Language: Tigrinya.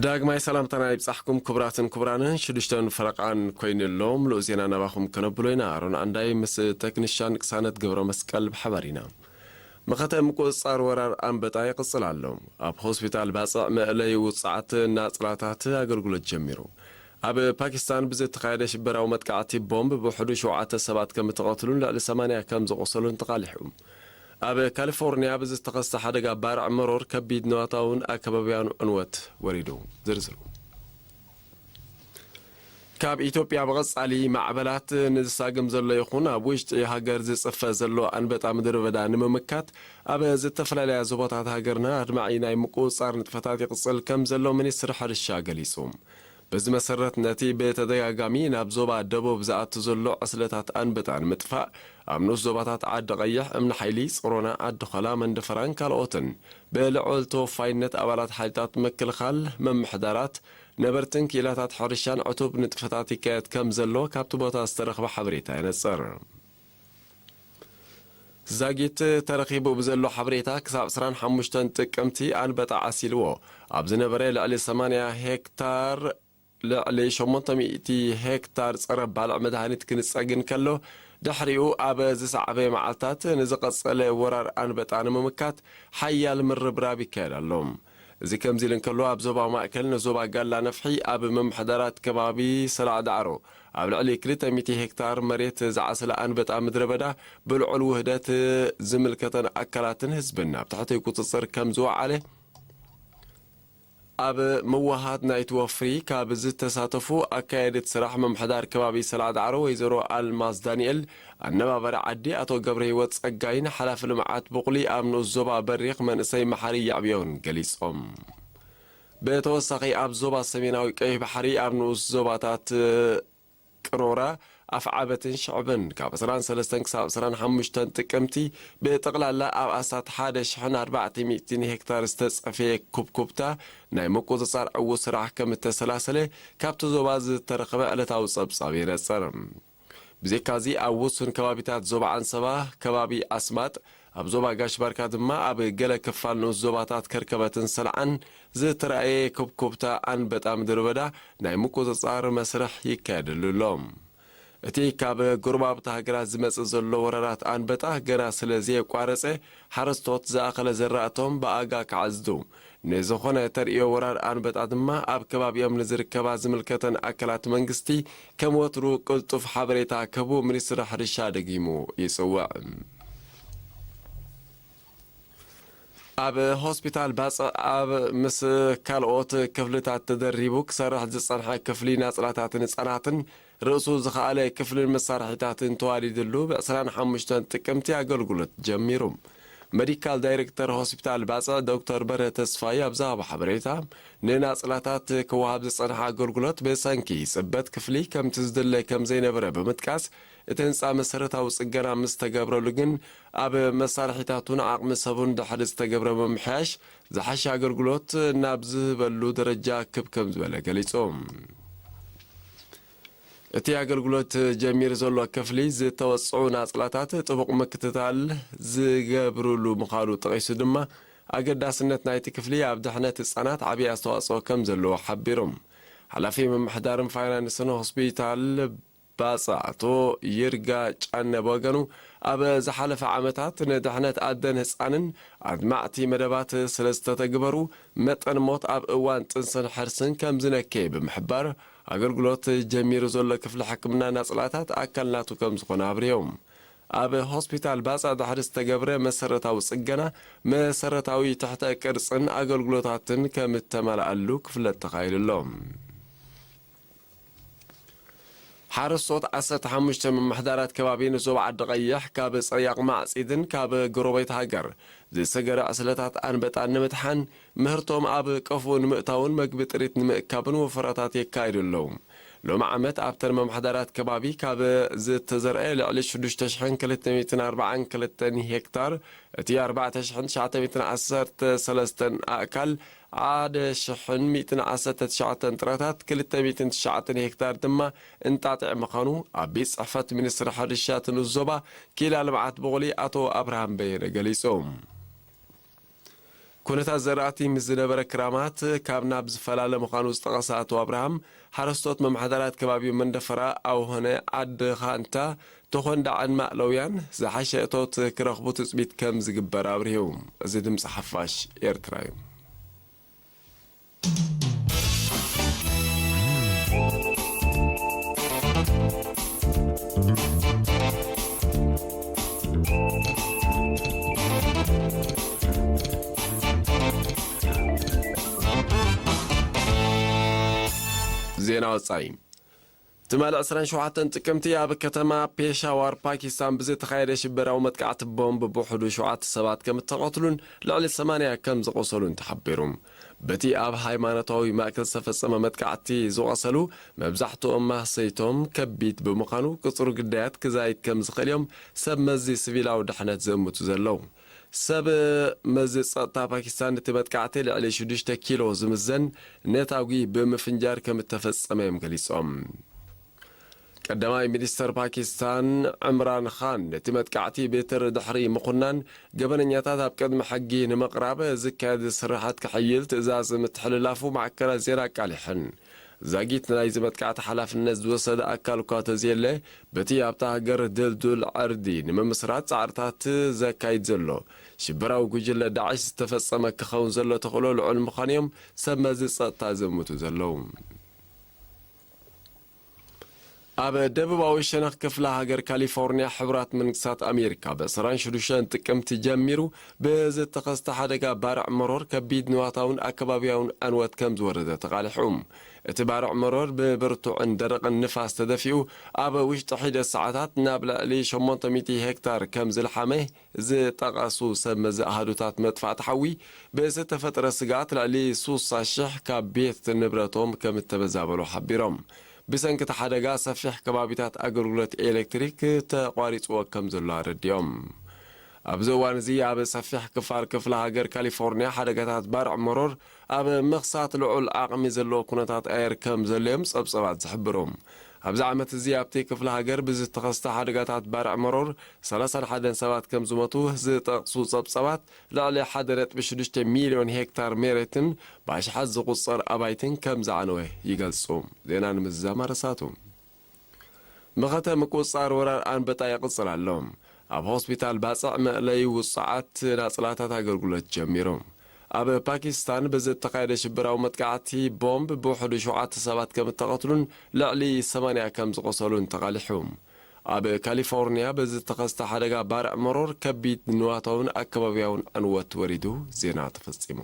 ዳግማይ ሰላምታና ይብጻሕኩም ክቡራትን ክቡራንን። ሽዱሽተን ፈረቓን ኮይኑሎም። ልኡ ዜና ናባኹም ከነብሎ ኢና። ኣሮን ኣንዳይ ምስ ተክኒሻን ቅሳነት ገብረ መስቀል ብሓባር ኢና። መኸተ ምቁጽጻር ወራር ኣንበጣ ይቕጽል ኣሎ። ኣብ ሆስፒታል ባጽዕ መእለይ ውጽዓት ናጽላታት ኣገልግሎት ጀሚሩ። ኣብ ፓኪስታን ብዝተኻየደ ሽበራዊ መጥቃዕቲ ቦምብ ብውሕዱ ሸውዓተ ሰባት ከም እተቐትሉን ልዕሊ ሰማንያ ከም ዝቖሰሉን ተቓሊሑ። ኣብ ካሊፎርኒያ ብዝተኸስተ ሓደጋ ባርዕ መሮር ከቢድ ንዋታውን ኣከባቢያውን ዕንወት ወሪዱ። ዝርዝሩ። ካብ ኢትዮጵያ ብቐጻሊ ማዕበላት ንዝሳግም ዘሎ ይኹን ኣብ ውሽጢ ሃገር ዝጽፈ ዘሎ ኣንበጣ ምድረ በዳ ንምምካት ኣብ ዝተፈላለያ ዞባታት ሃገርና ኣድማዒ ናይ ምቁጽጻር ንጥፈታት ይቕጽል ከም ዘሎ ሚኒስትሪ ሕርሻ ገሊጹ። በዚ መሰረት ነቲ ብተደጋጋሚ ናብ ዞባ ደቡብ ዝኣቱ ዘሎ ዕስለታት ኣንበጣ ንምጥፋእ ኣብ ንኡስ ዞባታት ዓዲ ቀይሕ፣ እምኒ ሓይሊ፣ ጽሮና፣ ዓዲ ኸላ፣ መንደፈራን ካልኦትን ብልዑል ተወፋይነት ኣባላት ሓይልታት ምክልኻል፣ ምምሕዳራት፣ ነበርትን ክኢላታት ሕርሻን ዕቱብ ንጥፈታት ይካየድ ከም ዘሎ ካብቲ ቦታ ዝተረኽበ ሓበሬታ የነጽር። ዛጊት ተረኺቡ ብዘሎ ሓበሬታ ክሳብ ዕስራን ሓሙሽተን ጥቅምቲ ኣንበጣ ዓሲልዎ ኣብ ዝነበረ ልዕሊ ሰማንያ ሄክታር ልዕሊ ሸሞንተ ሚእቲ ሄክታር ጸረ ባልዕ መድሃኒት ክንጸግ እንከሎ፣ ድሕሪኡ ኣብ ዝሰዓበ መዓልታት ንዝቐጸለ ወራር ኣንበጣ ንምምካት ሓያል ምርብራብ ይካየድ ኣሎ። እዚ ከምዚ ኢሉ እንከሎ፣ ኣብ ዞባ ማእከል ንዞባ ጋላ ነፍሒ ኣብ ምምሕዳራት ከባቢ ሰላዕ ዳዕሮ ኣብ ልዕሊ ክልተ ሚእቲ ሄክታር መሬት ዝዓሰለ ኣንበጣ ምድረ በዳ ብልዑል ውህደት ዝምልከተን ኣካላትን ህዝብን ኣብ ትሕቲ ቁጽጽር ከም ዝወዓለ ኣብ ምውሃድ ናይቲ ወፍሪ ካብ ዝተሳተፉ ኣካየድቲ ስራሕ ምምሕዳር ከባቢ ሰላዕ ዳዕሮ ወይዘሮ ኣልማዝ ዳንኤል፣ ኣነባባሪ ዓዲ ኣቶ ገብረ ህይወት ጸጋይን ሓላፊ ልምዓት ብቑሊ ኣብ ንኡስ ዞባ በሪኽ መንእሰይ መሓሪ የዕብዮን ገሊጾም። ብተወሳኺ ኣብ ዞባ ሰሜናዊ ቀይሕ ባሕሪ ኣብ ንኡስ ዞባታት ቅሮራ፣ ኣፍዓበትን ሽዕብን ካብ ዕስራን ሰለስተን ክሳብ ዕስራን ሓሙሽተን ጥቅምቲ ብጠቕላላ ኣብ ኣስታት ሓደ ሽሕን ኣርባዕተ ሚእትን ሄክታር ዝተጸፈየ ኩብኩብታ ናይ ምቁጽጻር ዕዉት ስራሕ ከም እተሰላሰለ ካብቲ ዞባ ዝተረኽበ ዕለታዊ ጸብጻብ የነጽር። ብዘይካዚ ኣብ ውሱን ከባቢታት ዞባ ዓንሰባ፣ ከባቢ ኣስማጥ፣ ኣብ ዞባ ጋሽ ባርካ ድማ ኣብ ገለ ክፋል ንኡስ ዞባታት ከርከበትን ሰልዓን ዝተራእየ ኩብኩብታ ኣንበጣ ምድረ በዳ ናይ ምቁጽጻር መስርሕ ይካየደሉ ኣሎ። እቲ ካብ ጎረባብቲ ሃገራት ዝመጽእ ዘሎ ወራራት ኣንበጣ ገና ስለ ዘየቋረጸ፣ ሓረስቶት ዝኣኸለ ዘራእቶም ብኣጋ ክዓዝዱ፣ ንዝኾነ ተርእዮ ወራር ኣንበጣ ድማ ኣብ ከባቢኦም ንዝርከባ ዝምልከተን ኣካላት መንግስቲ ከም ወትሩ ቅልጡፍ ሓበሬታ ክህቡ ሚኒስትሪ ሕርሻ ደጊሙ ይጽውዕ። ኣብ ሆስፒታል ባጽዕ ኣብ ምስ ካልኦት ክፍልታት ተደሪቡ ክሰርሕ ዝጸንሐ ክፍሊ ናጽላታትን ህጻናትን ርእሱ ዝኸኣለ ክፍልን መሳርሒታትን ተዋዲድሉ ብ ዕስራን ሓሙሽተን ጥቅምቲ ኣገልግሎት ጀሚሩ። ሜዲካል ዳይሬክተር ሆስፒታል ባጽዕ ዶክተር በርሀ ተስፋይ ኣብ ዝሃቦ ሓበሬታ፣ ንናጽላታት ክወሃብ ዝጸንሐ ኣገልግሎት ብሰንኪ ጽበት ክፍሊ ከምቲ ዝድለ ከም ዘይነበረ ብምጥቃስ፣ እቲ ህንጻ መሰረታዊ ጽገና ምስ ተገብረሉ ግን ኣብ መሳርሒታቱን ዓቕሚ ሰቡን ድሕሪ ዝተገብረ ምምሕያሽ ዝሓሸ ኣገልግሎት ናብ ዝህበሉ ደረጃ ክብ ከም ዝበለ ገሊጹ። እቲ ኣገልግሎት ጀሚሩ ዘሎ ክፍሊ ዝተወጽዑ ናጽላታት ጥቡቕ ምክትታል ዝገብሩሉ ምዃኑ ጠቒሱ ድማ ኣገዳስነት ናይቲ ክፍሊ ኣብ ድሕነት ህጻናት ዓብዪ ኣስተዋጽኦ ከም ዘለዎ ሓቢሮም። ሓላፊ ምምሕዳርን ፋይናንስን ሆስፒታል ባጽዕ ኣቶ ይርጋ ጫነ ብወገኑ፣ ኣብ ዝሓለፈ ዓመታት ንድሕነት ኣደን ህጻንን ኣድማዕቲ መደባት ስለ ዝተተግበሩ፣ መጠን ሞት ኣብ እዋን ጥንስን ሕርስን ከም ዝነከየ ብምሕባር፣ ኣገልግሎት ጀሚሩ ዘሎ ክፍሊ ሕክምና ናጽላታት ኣካል ናቱ ከም ዝኾነ ኣብሪሆም። ኣብ ሆስፒታል ባጽዕ ድሕሪ ዝተገብረ መሰረታዊ ጽገና፣ መሰረታዊ ትሕተ ቅርጽን ኣገልግሎታትን ከም እተመልኣሉ ክፍለጥ ተኻኢሉ ኣሎ። ሓረስቶት ዓሰርተ ሓሙሽተ ምምሕዳራት ከባቢ ንዞባ ዓዲ ቀይሕ ካብ ጸያቕ ማዕጺድን ካብ ጎረቤት ሃገር ዝሰገረ ዕስለታት ኣንበጣን ንምድሓን፣ ምህርቶም ኣብ ቀፎ ንምእታውን መግቢ ጥሪት ንምእካብን ወፈራታት የካይዱ ኣለዉ። ሎሚ ዓመት ኣብተን ምምሕዳራት ከባቢ ካብ ዝተዘርአ ልዕሊ ሽዱሽተ ሽሕን ክልተ ሚእትን ኣርባዓን ክልተን ሄክታር፣ እቲ ኣርባዕተ ሽሕን ትሽዓተ ሚእትን ዓሰርተ ሰለስተን ኣእካል፣ ሓደ ሽሕን ሚእትን ዓሰርተ ትሽዓተን ጥረታት፣ ክልተ ሚእትን ትሽዓተን ሄክታር ድማ እንጣጢዕ ምዃኑ ኣብ ቤት ጽሕፈት ሚኒስትሪ ሕርሻ እቲ ንኡስ ዞባ ክኢላ ልምዓት ብቑሊ ኣቶ ኣብርሃም በየነ ገሊጹ። ኩነታት ዘራእቲ ምስ ዝነበረ ክራማት ካብ ናብ ዝፈላለ ምዃኑ ዝጠቐሰ ኣቶ ኣብርሃም፣ ሓረስቶት መምሓዳራት ከባቢ መንደፈራ፣ ኣውሆነ፣ ዓዲ ኻንታ፣ ተኾንዳዕን ማእለውያን ዝሓሸ እቶት ክረኽቡ ትጽቢት ከም ዝግበር ኣብሪሁ። እዚ ድምፂ ሓፋሽ ኤርትራ እዩ። ዜና ወጻኢ። ትማሊ ዕስራን ሸውዓተን ጥቅምቲ ኣብ ከተማ ፔሻዋር ፓኪስታን ብዝተኻየደ ሽበራዊ መጥቃዕቲ ቦምብ ብውሕዱ ሸውዓተ ሰባት ከም እተቐትሉን ልዕሊ ሰማንያ ከም ዝቖሰሉን ተሓቢሩ። በቲ ኣብ ሃይማኖታዊ ማእከል ዝተፈጸመ መጥቃዕቲ ዝቖሰሉ መብዛሕትኦም ማህሰይቶም ከቢድ ብምዃኑ ቅጽሩ ግዳያት ክዛይድ ከም ዝኽእል እዮም ሰብ መዚ ሲቪላዊ ድሕነት ዝእምቱ ዘለዉ። ሰብ መዚ ጸጥታ ፓኪስታን እቲ መጥቃዕቲ ልዕሊ ሽዱሽተ ኪሎ ዝምዘን ነታጒ ብምፍንጃር ከም እተፈጸመ እዮም ገሊጾም። ቀዳማይ ሚኒስተር ፓኪስታን ዕምራን ኻን ነቲ መጥቃዕቲ ብትሪ ድሕሪ ምኹናን፣ ገበነኛታት ኣብ ቅድሚ ሕጊ ንምቕራብ ዝካየድ ስርሓት ክሕይል ትእዛዝ ምትሕልላፉ ማዕከናት ዜና ኣቃሊሐን። ዛጊት ናይዚ መጥቃዕቲ ሓላፍነት ዝወሰደ ኣካል እኳ ተዘየለ፣ በቲ ኣብታ ሃገር ድልዱል ዕርዲ ንምምስራት ጻዕርታት ዘካይድ ዘሎ ሽበራዊ ጉጅለ ዳዕሽ ዝተፈጸመ ክኸውን ዘሎ ተኽእሎ ልዑል ምዃኑ እዮም ሰብ መዚ ጸጥታ ዝእምቱ ዘለዉ። ኣብ ደቡባዊ ሸነኽ ክፍለ ሃገር ካሊፎርኒያ፣ ሕቡራት መንግስታት ኣሜሪካ፣ ብ ዕስራን ሽዱሽተን ጥቅምቲ ጀሚሩ ብዝተኸስተ ሓደጋ ባርዕ መሮር ከቢድ ንዋታውን ኣከባቢያውን ዕንወት ከም ዝወረደ ተቓሊሑ። እቲ ባርዕ መሮር ብብርቱዕን ደረቕን ንፋስ ተደፊኡ፣ ኣብ ውሽጢ ሒደት ሰዓታት ናብ ልዕሊ ሸሞንተ ሚእቲ ሄክታር ከም ዝለሓመ ዝጠቐሱ ሰብ መዚ ኣሃዱታት መጥፋእቲ ሓዊ፣ ብዝተፈጥረ ስግኣት ልዕሊ ሱሳ ሽሕ ካብ ቤት ንብረቶም ከም እተመዛበሉ ሓቢሮም። ብሰንኪ እቲ ሓደጋ፣ ሰፊሕ ከባቢታት ኣገልግሎት ኤሌክትሪክ ተቋሪጽዎ ከም ዘሎ ኣረዲኦም። ኣብዚ እዋን እዚ፣ ኣብ ሰፊሕ ክፋል ክፍለ ሃገር ካሊፎርኒያ፣ ሓደጋታት ባርዕ መሮር ኣብ ምኽሳት ልዑል ዓቕሚ ዘለዎ ኩነታት ኣየር ከም ዘሎ እዮም ጸብጸባት ዝሕብሩ። ኣብዚ ዓመት እዚ፣ ኣብቲ ክፍለ ሃገር ብዝተኸስተ ሓደጋታት ባርዕ መሮር ሰላሳን ሓደን ሰባት ከም ዝሞቱ ዝጠቕሱ ጸብጸባት፣ ልዕሊ ሓደ ነጥቢ ሽዱሽተ ሚልዮን ሄክታር መሬትን ብኣሽሓት ዝቑጸር ኣባይትን ከም ዝዓነወ ይገልጹ። ዜና ንምዝዛም ኣረሳቱ። መኸተ ምቁጽጻር ወራር ኣንበጣ ይቕጽል ኣሎ። ኣብ ሆስፒታል ባጽዕ መእለዪ ውጹዓት ናጽላታት ኣገልግሎት ጀሚሩ። ኣብ ፓኪስታን ብዝተኻየደ ሽበራዊ መጥቃዕቲ ቦምብ ብውሕዱ ሸውዓተ ሰባት ከም እተቐትሉን ልዕሊ ሰማንያ ከም ዝቖሰሉን ተቓሊሑ። ኣብ ካሊፎርኒያ ብዝተኸስተ ሓደጋ ባርዕ መሮር ከቢድ ንዋታውን ኣከባቢያውን ዕንወት ወሪዱ። ዜና ተፈጺሙ።